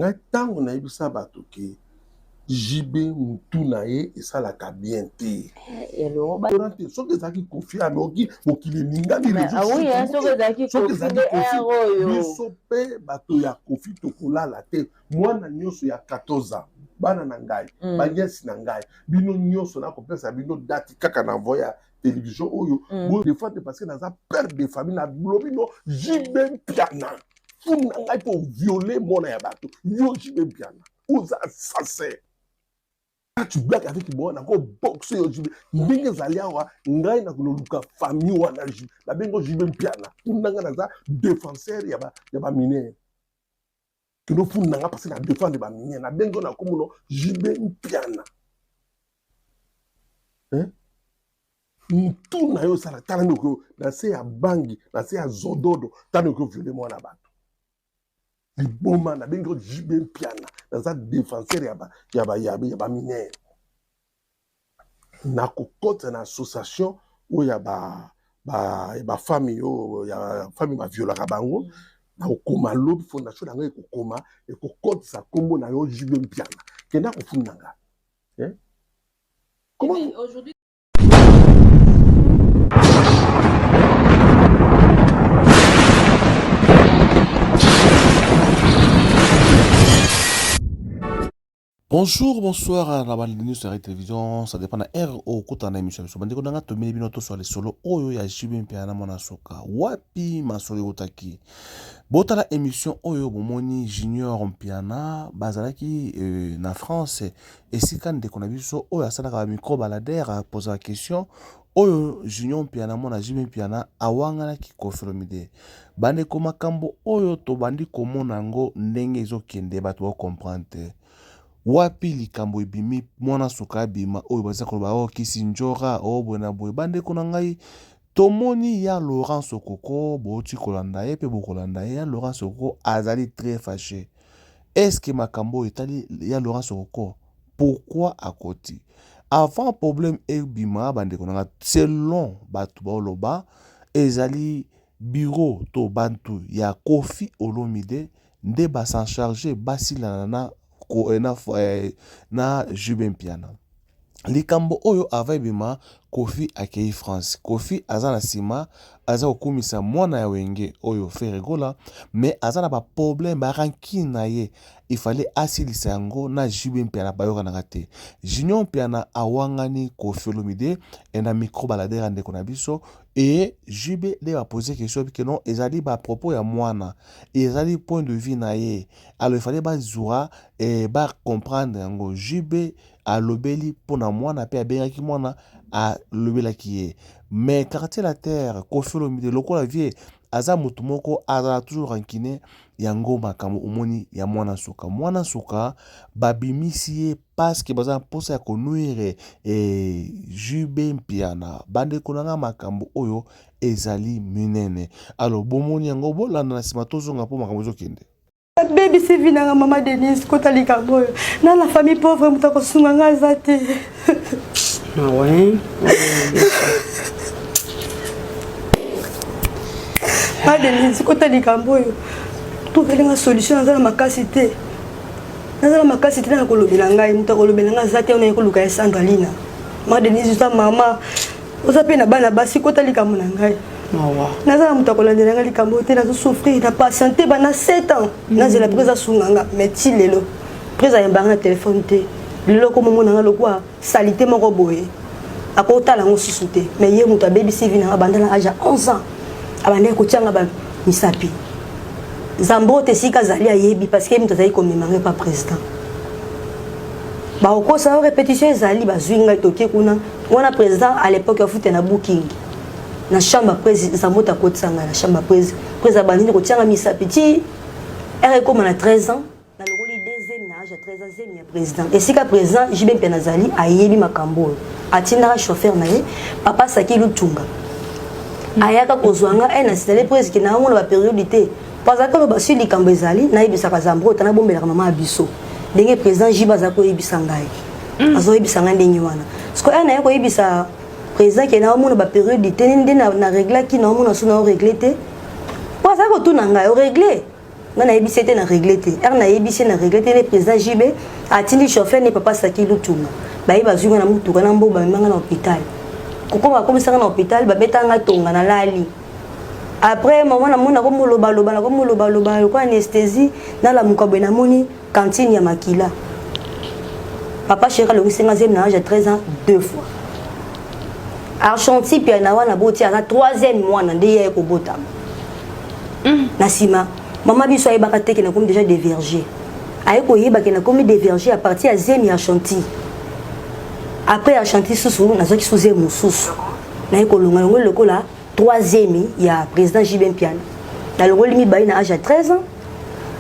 Ngai ntango nayebisa bato ke JB mutu na ye esalaka bien te. Eh, te soki ezalaki Koffi anoki mokili eningani ah soki ezalaki Koffi biso mpe bato ya Koffi tokolala te mwana nyonso ya 14 ans bana na ngai mm. banyesi na ngai bino nyonso nakopesa bino date kaka na voi ya télévision oyo mm. bo defendre parce que naza père de famille na lobi no JB Mpiana funa ngai mpo viole mwana ya bato yo JB Mpiana oza assassin quand tu blagues avec moi nako boxe yo JB ndenge ezali awa ngai nakololuka famille wana JB nabengo JB Mpiana funa ngai naza défenseur ya baminere kino funa ngai parce na défendre baminere nabengo na komono JB Mpiana hein? mutu na yo osala tala nde okoki na se ya bangi na se ya zododo tala nde okoki viole mwana bato liboma nabengi yo JB Mpiana naza défenseur ya ba ya ba ya ba mineur nakokota na association oyo ya ba ba ba famille oyo ya famille baviolaka bango nakokoma lobi fondation na ngai ekokoma ekokotisa nkombo na yo JB Mpiana kenda kofunda nga eh? Comment aujourd'hui Bonjour, bonsoir na bande news ya télévision, ça dépend na heure okota na émission biso. Bandeko nanga tomeli bino toswa lisolo oyo ya JB Mpiana mwana suka. Wapi masolo eutaki? Botala émission oyo bomoni Junior Mpiana bazalaki euh, na France esika ndeko na biso oyo asalaka ba micro baladeur apozaka question oyo Junior Mpiana mwana JB Mpiana awanganaki Koffi Olomide. Bandeko makambo oyo tobandi komona yango ndenge ezokende bato ba comprendre te. Wapi likambo ebimi mwana suka abima oyo baza koloba oh kisi njora oh boye na boye bandeko na ngai tomoni ya Laurent Sokoko bouti kolanda ye mpe bokolanda ye ya Laurent Sokoko azali très fâché. Est-ce que makambo oyo etali ya Laurent Sokoko pourquoi akoti avant problème ebima bandeko na nga selon bato baoloba ezali bureau to bantu ya Koffi Olomide nde ba s'en charger basilana na, eh, na, eh, na JB Mpiana likambo oyo avant ebima Koffi akei France Koffi aza na nsima aza kokumisa mwana ya wenge oyo Ferre Gola mais aza na baproblème barankine na ye il fallait asilisa yango na JB Mpiana bayokanaka te Junior Mpiana awangani Koffi Olomide na micro baladeur ya ndeko na biso et JB nde bapose question que non ezali bapropos ya mwana ezali point de vue na ye alors il fallait bazwa eh, bacomprendre yango JB alobeli mpo na mwana mpe abengaki mwana alobelaki ye mais quartier la terre Koffi Olomide lokola vie aza motu moko azala toujours rancune yango makambo omoni ya mwana suka mwana suka babimisi ye parce que baza na mposa ya konuire eh, JB Mpiana bandeko na nga makambo oyo ezali minene alors bomoni yango bolanda na nsima tozonga mpo makambo ezokende Abebisi vie nanga mama Denise kota likambo oyo na la famille pauvre moto akosunga nga aza te. Ah ouais? Ma Denise kota likambo oyo tozali nga solution naza na makasi te naza na makasi te na kolobela ngai moto akolobela ngai aza te onaye koluka ya Sandra Lina ma Denise oza mama oza mpe na bana basi kota likambo na ngai naza na moto akolandela ngai likambo te nazosouffrir na patiente bana 7 ans nazela mpe asunga nga mais ti lelo mpe ayambanga na telefone te lelo komomona nga lokwa salite moko boye akotala yango susu te mais ye moto abebisi vi nanga banda na age ya 11 ans abandaki kotianga ba misapi zambote esika azali ayebi parce que ye moto azali komema ngai pa président bakokosa yo répétition ezali bazwi ngai toke kuna wana président à l'époque afuta na booking na chambre prese zambote akotisa ngai na chambre prese prese abandi nde kotianga misapi ti ere ekóma na 13 ans nalokoli deuxième na age ya 13 ans zemi ya président esika président JB Mpiana azali ayebi makambo oyo atindaka chauffeur na ye papa Saki Lutunga ayaka kozwa nga e na sitale presque na yango na baperiode te po azalaki oloba si likambo ezali nayebisaka zambrota nabombelaka mama ya biso ndenge président JB azalaki koyebisa ngai azoyebisa ngai ndenge wana siko e naye koyebisa président ke naomona baperiode te nde na reglaki naomona so nao regle te po azalaki kotuna ngai oregle. Nga nayebisi ye te na regle te. Heure nayebisi ye na regle te nde president JB atindi chauffeur ne papa Saki Lutumba. Baye bazwi nga na mutuka na mboba bamema nga na hôpital. Kokoma bakomisa nga na hôpital babeta nga tonga na lali. Après maman namoni nakomoloba loba nakomoloba loba lokola anesthésie nalamuka boye namoni cantine ya makila. Papa chéri alongisi nga zemi na âge ya 13 ans deux fois. Argentine Piana wana boti aza troisième mwana nde ye kobotama. Na nsima mama biso ayebaka te ke nakomi déjà dévergé. Aye koyeba ke nakomi dévergé à partir ya zemi ya Argentine. Après Argentine susu nazwaki su zemi mosusu. Naye kolonga yango lokola troisième ya président JB Mpiana. Nalongoli mibale na âge ya 13 ans.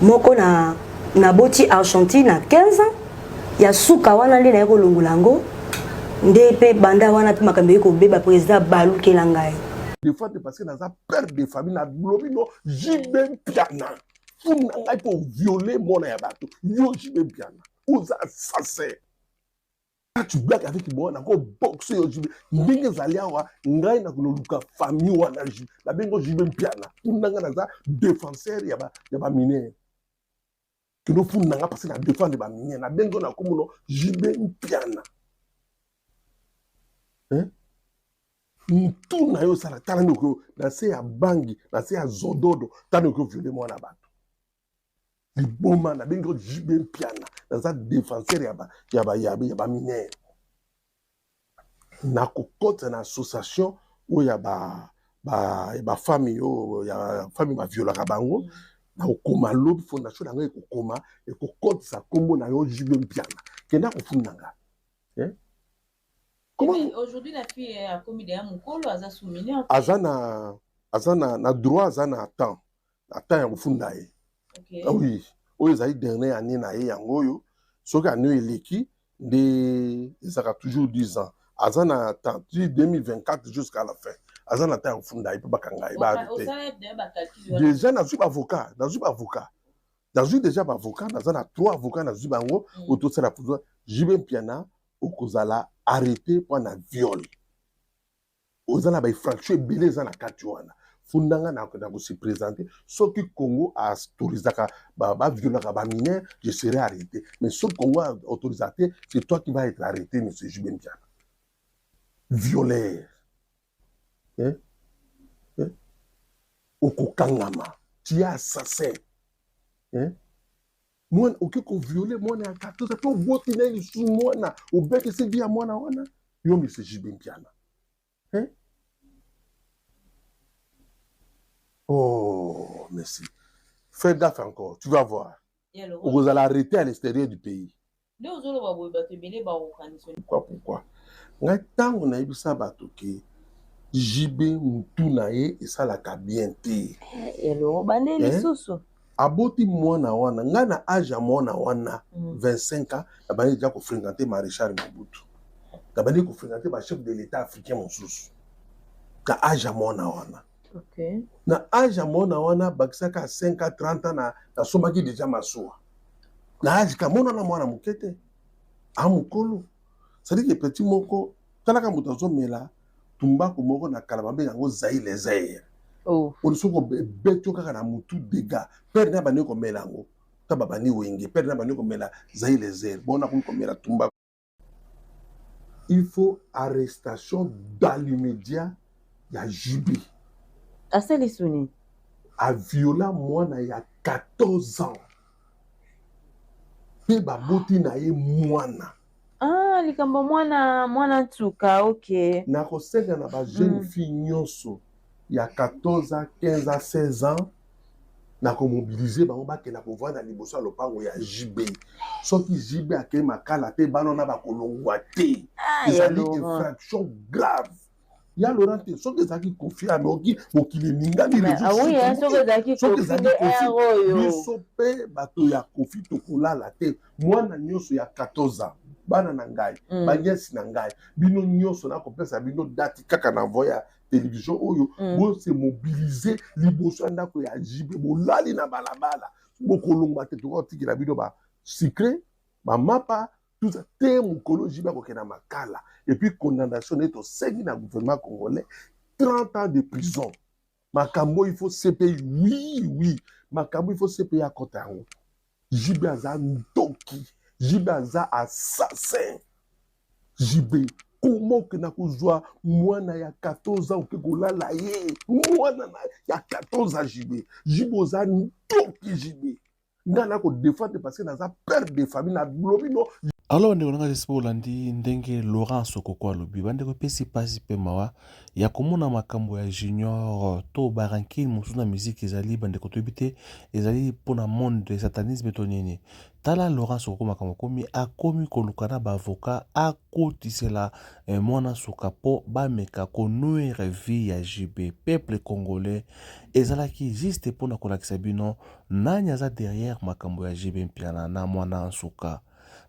Moko na naboti Argentine na 15 ans. Ya suka wana nde naye kolongola yango nde mpe banda wana mpe makambo eye kobeba président balukela ngai. Des fois te parce que naza père de famille na lobi no JB Mpiana funa ngai mpo viole mwana ya bato yo JB Mpiana oza assassin. Tu blagues avec moi nako boxe yo JB ndenge ezali awa ngai nakoluka famille wana JB nabengo JB Mpiana funa ngai naza défenseur ya ba ya ba mineur kino funa nga parce que na défendre ba mineur nabengo na komono JB Mpiana hein mutu na yo osala tala nde okoyo na se ya bangi na se ya zododo tala nde okoyo viole mwana bato liboma nabengi yo JB Mpiana naza défenseur ya ba ya ba ya ba mineur nakokota na association oyo ya ba ba ba famille oyo ya famille baviolaka bango nakokoma lobi fondation na yango ekokoma ekokotisa nkombo na yo JB Mpiana kenda kofunda nga eh? Comment aujourd'hui la fille a commis des mukolo aza sous mineur aza na aza na na droit aza na temps na temps ya kofunda ye. Okay. Ah oui, oyo ezali dernière année na ye yango oyo soki année oyo eleki nde ezalaka toujours 10 ans aza na temps ti 2024 jusqu'à la fin aza na temps ya kofunda ye mpe bakanga ye baarrete déjà nazwi baavocat nazwi baavocat nazwi déjà baavocat naza na 3 avocat nazwi bango oyo tosala JB Mpiana okozala arrêté mpo na viol oza na bainfraction ebele eza na kati wana funda nga na kose présenter soki Congo autorisaka baviolaka bamineur je serai arrêté mais soki Congo autorisaka te c'est toi qui va être arrêté monsieur JB Mpiana violeur hein? Hein? Okokangama tu es assassin hein? Mwana okoki koviole mwana ya 14 mpe oboti na ye lisusu mwana obekisi vi ya mwana wana yo monsieur JB Mpiana hein? Oh merci fais gaffe encore tu vas voir okozala arrêté à l'extérieur du pays. Nde ozoloba boye bato ebele bakokanisa. Pourquoi pourquoi ngai ntango nayebisa bato ke JB mutu na ye esalaka bien te. Eloko bande lisusu. Aboti mwana wana ngai na age ya mwana wana 25 ans nabandi deja kofréquenter maréchal Mobutu nabandi kofréquenter ba chef de l'état africain mosusu na age ya mwana wana. Okay. Na age ya mwana wana bakisaka 5 ans 30 ans nasombaki deja masuwa na age ka mwana na mwana moke te a mokolo c'est-à-dire que petit moko talaka moto azomela tumbaku moko na kala babenga yango Zaïre Zaïre. Oh. Oyo soki obeti yo kaka na mutu dégâts père na bandi komela yango ta babandi wenge père na bandi komela Zaïre Zaïre bon nakomi komela tumbaku. Il faut arrestation dans l'immédiat ya JB. Asali suni. A viola mwana ya 14 ans. Pe baboti na ye mwana. Ah, likambo mwana mwana ntuka, ok. Nakosenga na ba jeune fille nyonso ya 14 ans, 15 ans, 16 ans nakomobilize bango bakenda kovanda liboso ya lopango ya JB. Soki JB akei makala te bana wana bakolongwa te. Ezali infraction grave. Ya Laurent te soki ezalaki Koffi amoki mokili eningani soki ezalaki Koffi biso mpe bato ya Koffi tokolala te. Mwana nyonso ya 14 ans bana na ngai banyesi na ngai bino nyonso nakopesa bino date kaka na envoi ya télévision oyo bose mobiliser liboso ya ndako ya JB bolali na balabala bokolongwa te tokotikela bino ba sucré bamapa tout ça te mokolo JB akokenda makala et puis condamnation nde tosengi na gouvernement congolais 30 ans de prison. Makambo il faut CPI, oui, makambo il faut CPI akɔta yango. JB aza ndoki, JB aza assassin. JB, comment okenda kozwa mwana ya 14 ans, oke kolala ye, mwana ya 14 ans? JB, JB oza ndoki. JB, ngai nakodéfendre parce que naza père de famille, nalobi no. Alors bandeko na ngai, j'espère olandi ndenge Laurent Sokoko alobi. Bandeko, epesi mpasi mpe mawa ya komona makambo ya Junior to barancune mosusu na musique. Ezali, bandeko, toyebi te ezali mpona monde ya satanisme to nini. Tala Laurent Sokoko, makambo akomi koluka na baavocat akotisela mwana suka mpo bameka konuire vie ya JB. Peuple congolais, ezalaki juste mpona kolakisa bino nani aza derrière makambo ya JB Mpiana na mwana nsuka,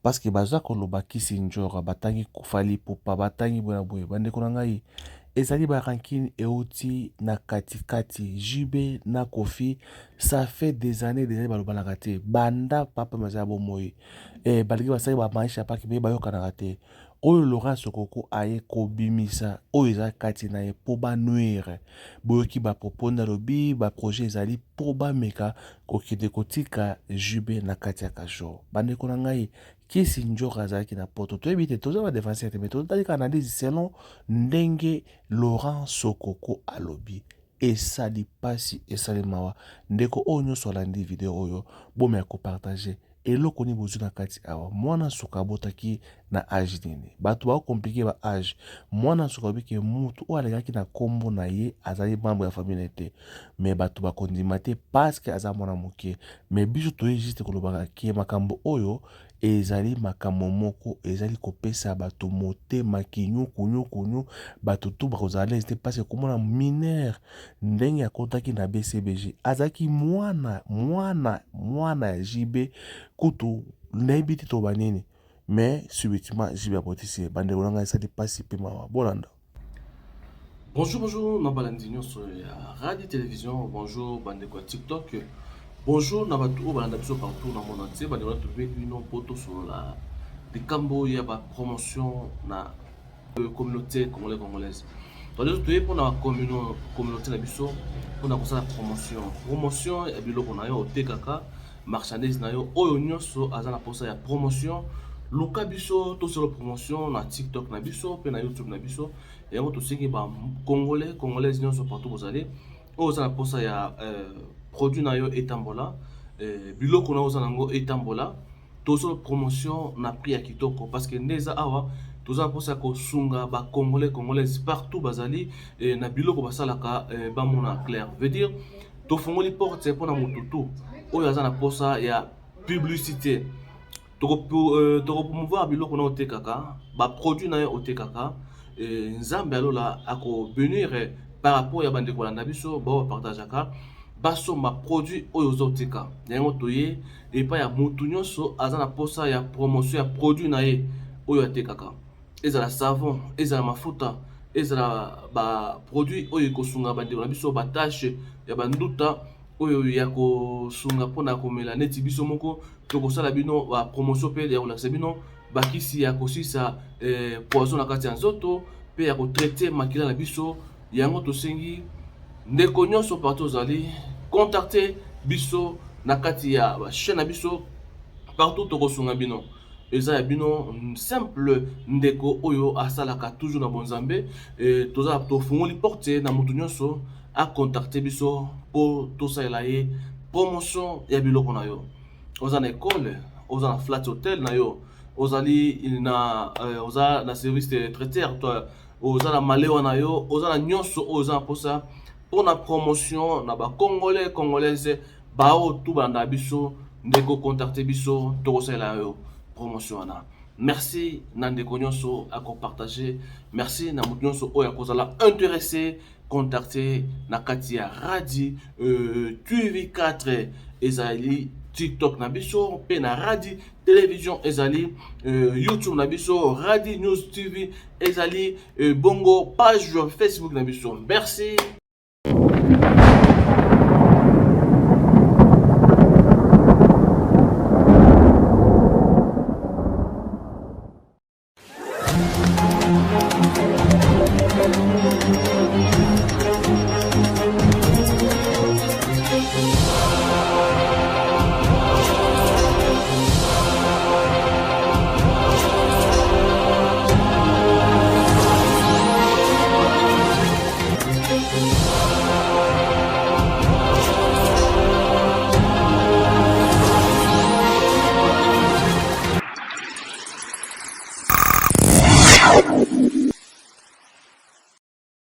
parce que baza koloba kisi njora, batangi Fally Ipupa, batangi boye na boye. Bandeko na ngai, ezali barancune euti na katikati JB na Kofi. Ça fait des années, des années balobanaka te. Banda papa maza ya bomoi, balingi basali bamaisha paki me bayokanaka te. Oyo Laurent Sokoko aye kobimisa oyo eza kati na ye mpo banuire. Boyoki bapropos nde alobi, baprojet ezali mpo bameka kokende kotika JB na kati ya kasho. Bandeko na ngai, kisi njoka azalaki na poto, toyebi te, toza badéfenseur te, mais tozotali kaka analyse selon ndenge Laurent Sokoko alobi. Esali mpasi, esali mawa. Ndeko oyo nyonso alandi video oyo, bomeka kopartager. Eloko nini bozwi na kati awa? Mwana suka abotaki na age nini? Bato bakompliquer ba age. Mwana suka alobi ke mutu oyo alekaki na nkombo na ye azali membre ya famille na ye te, mais bato bakondima te parce que aza mwana moke. Mais biso toye juste kolobaka ke makambo oyo ezali makambo moko ezali kopesa bato motema kinyukunyukunyu. Bato tu bakozala l'aise te parce komona mineur ndenge akotaki na BCBG, azalaki mwana, mwana, mwana ya JB kutu nayebi te toba nini, mais subitement JB abotisi ye. Bandeko na ngai, esali mpasi mpe mawa. Bolanda. Bonjour, bonjour, na balandi nyonso ya radio télévision. Bonjour bandeko ya TikTok, bonjour na bato oyo balanda biso partout na monde entier. Bandeko na, tobengi bino mpo tosolola likambo ya bapromotion na communauté congolais, congolaise. Tozo toye mpona communauté na biso mpona kosala promotion, promotion ya biloko na yo otekaka, marchandise na yo. Oyo nyonso aza na mposa ya promotion, luka biso tosala promotion na TikTok na biso mpe na YouTube na biso. Yango tosengi bacongolais, congolaise nyonso partout bozali, oyo oza na mposa ya produit na yo etambola, biloko na yo oza nango etambola, tozosala promotion na prix ya kitoko, parce que nde eza awa toza na mposa ya kosunga bacongolais, congolaise partout bazali, na biloko basalaka, bamona clair. Veut dire tofungoli porte mpona motu tu oyo aza na mposa ya publicité. Tokopromouvoir biloko na otekaka, baproduit na yo otekaka. Nzambe alola akobénir par rapport ya bandeko balanda biso, bao bapartageaka, basomba produit oyo ozoteka. Yango toye epai ya motu nyonso aza na mposa ya promotion ya produit na ye oyo atekaka, ezala savon, ezala mafuta, ezala baproduit oyo ekosunga bandeko na biso, batache ya banduta oyo ya kosunga mpona komela. Neti biso moko tokosala bino bapromotion mpe ya kolakisa bino bakisi ya kosisa poison na kati ya nzoto mpe ya kotraiter makila na biso. Yango tosengi ndeko nyonso partout ozali, contacte biso na kati ya bachaîne na biso partout, tokosunga bino. Eza ya bino simple ndeko oyo asalaka toujours na bonzambe. Toza tofungoli porte na motu nyonso acontacte biso mpo tosalela ye promotion ya biloko na yo. Oza na ekole, oza na flat hotel na yo, ozali na oza na service de traiteur to oza na malewa na yo, oza na nyonso oyo oza na mposa mpona promotion na bacongolais, congolaise bao tu balanda biso, ndeko, contacte biso, tokosalela yo promotion wana. Merci na ndeko nyonso akopartage, merci na moto nyonso oyo akozala intéressé. Contacte na kati ya Radi TV4, ezali TikTok na biso, mpe na Radi Télévision, ezali YouTube na biso, Radi News TV ezali bongo page Facebook na biso. Merci.